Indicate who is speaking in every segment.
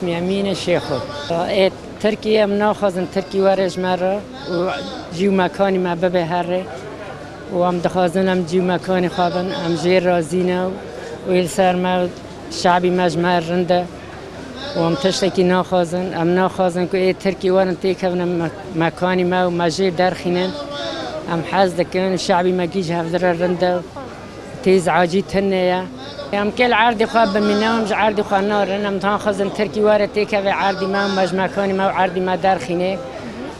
Speaker 1: يمين شيخو إيه تركيا مناخذ تركي ورج مرة وجيو مكاني ما ببه هره وام دخازن ام جيو مكاني خابن ام جير رازينه ويلسر ما شعبي مجمع رنده وام تشتكي ناخازن ام ناخازن كو ايه تركي ورن تيكفن مكاني ما وما درخينن ام حز دكن شعبي ما جيج هفدر رنده تيز عاجي تنيا ام كل عردي خواب بمينا ام عردي خوا نارن ام تاخذن تركي واره تيكفي عردي ما مج مكاني ما وعردي ما درخينه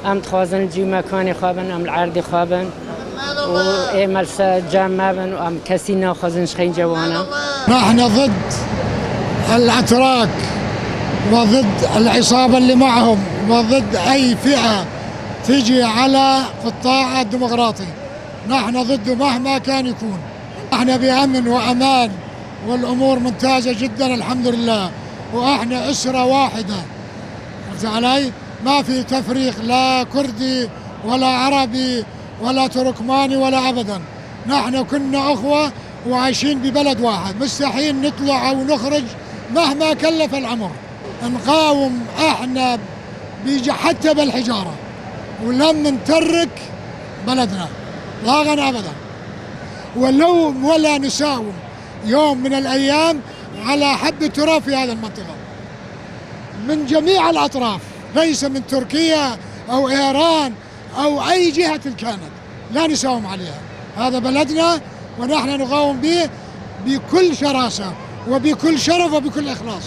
Speaker 1: ام تخازن جيو مكاني خوابن ام العردي خوابن و ايه ملسا جام مابن وام كسي ناخذن شخين جوانا.
Speaker 2: نحن ضد الأتراك وضد العصابة اللي معهم وضد أي فئة تجي على قطاع الديمقراطي، نحن ضده مهما كان يكون. احنا بأمن وأمان والأمور ممتازة جدا الحمد لله، وإحنا أسرة واحدة، فهمت علي؟ ما في تفريق لا كردي ولا عربي ولا تركماني ولا أبدا، نحن كنا أخوة وعايشين ببلد واحد، مستحيل نطلع أو نخرج مهما كلف الأمر، نقاوم احنا حتى بالحجارة، ولم نترك بلدنا لا أبدا، ولو ولا نساوم يوم من الأيام على حب تراب في هذه المنطقة من جميع الأطراف، ليس من تركيا أو إيران أو أي جهة كانت، لا نساوم عليها، هذا بلدنا ونحن نقاوم به بكل شراسة وبكل شرف وبكل إخلاص.